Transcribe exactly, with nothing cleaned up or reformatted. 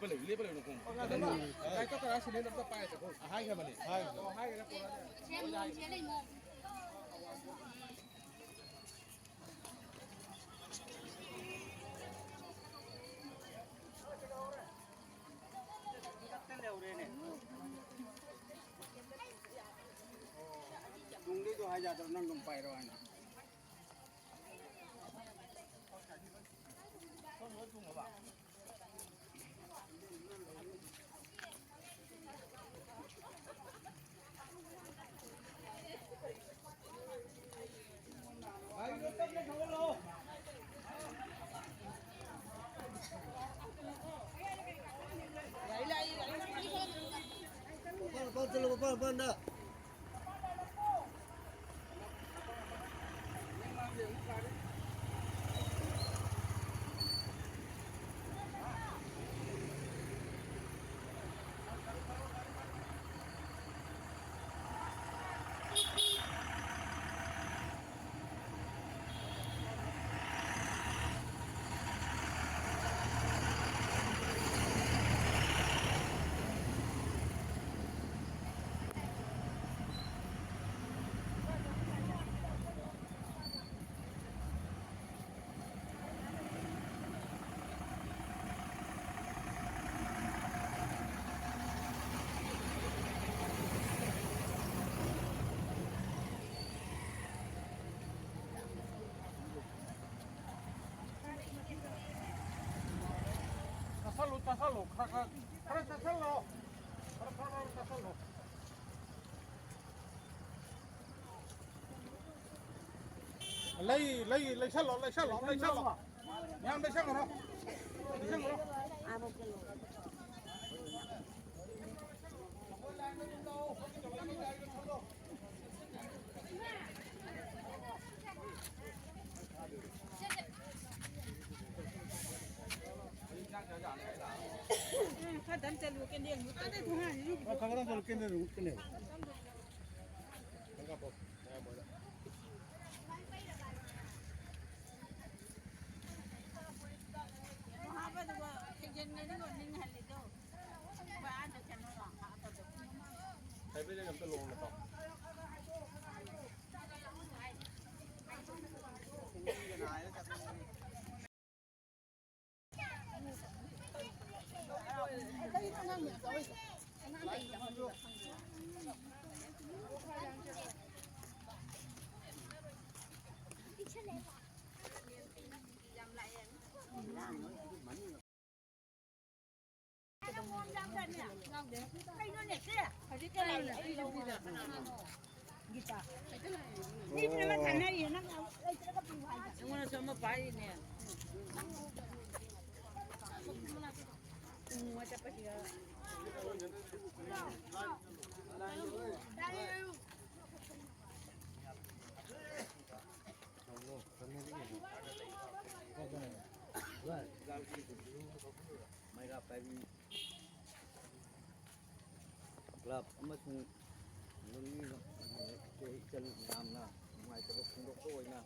ꯂꯦꯞꯄ ꯂꯩꯌꯨ, ꯂꯦꯞꯄ ꯂꯩꯌꯨ, ꯅꯈꯣꯡ꯫ ꯒꯥꯔꯤ ꯇꯔꯥ ꯁꯤꯂꯤꯟꯗꯔ ꯑꯝꯇ ꯄꯥꯏꯔꯁꯦ, ꯈꯣꯡ꯫ ꯍꯥꯏꯈ꯭ꯔꯕꯅꯦ, ꯍꯥꯏꯈ꯭ꯔꯕꯅꯦ꯫ ꯁꯦꯝ ꯃꯣꯝ, ꯁꯦꯝ ꯂꯩ ꯃꯣꯝ꯫ ꯇꯨꯡꯗꯩꯗꯣ ꯍꯥꯏ ꯌꯥꯗ꯭ꯔꯣ, ꯅꯪ ꯑꯗꯨꯝ ꯄꯥꯏꯔꯣ ꯍꯥꯏꯅ꯫ ꯃꯄꯥꯟ, ꯃꯄꯥꯟ ꯆꯠꯂꯣ, ꯃꯄꯥꯟ, ꯃꯄꯥꯟꯗ꯫ ꯆꯥꯁꯜꯂꯨ, ꯆꯥꯁꯜꯂꯨ, ꯈꯔ, ꯈꯔ, ꯈꯔ ꯆꯥꯁꯜꯂꯣ꯫ ꯈꯔ, ꯈꯔ, ꯈꯔ ꯆꯥꯁꯜꯂꯣ꯫ ꯂꯩ, ꯂꯩ, ꯂꯩꯁꯜꯂꯣ, ꯂꯩꯁꯜꯂꯣ, ꯂꯩꯁꯜꯂꯣ꯫ ꯃꯌꯥꯝ ꯂꯩꯁꯟꯈ꯭ꯔꯣ꯫ ꯂꯩꯁꯟꯈ꯭ꯔꯣ꯫ ꯎꯝ, ꯈꯔ ꯗꯝ ꯆꯠꯂꯨ, ꯀꯦꯟꯗꯦꯜ ꯃꯨꯠꯇ꯫ ꯈꯔ ꯗꯝ ꯆꯠꯂꯨ, ꯀꯦꯟꯗꯦꯜ ꯃꯨꯠꯀꯅꯦꯕ꯫ ꯍꯥꯞꯄꯗꯨꯒ ꯊꯦꯡꯖꯤꯟꯒꯅꯤ, ꯅꯤꯡꯍꯜꯂꯤ꯫ ꯑꯩꯉꯣꯟꯗꯁꯨ ꯑꯃ ꯄꯥꯏꯔꯤꯅꯦ꯫ ꯃꯩꯔꯥ ꯄꯥꯏꯕꯤ ꯀ꯭ꯂꯕ ꯑꯃꯁꯨꯡ ꯂꯧꯃꯤ ꯏꯆꯜ ꯃꯌꯥꯝꯅ ꯅꯨꯡꯉꯥꯏꯇꯕ ꯐꯣꯡꯗꯣꯛꯄ ꯑꯣꯏꯅ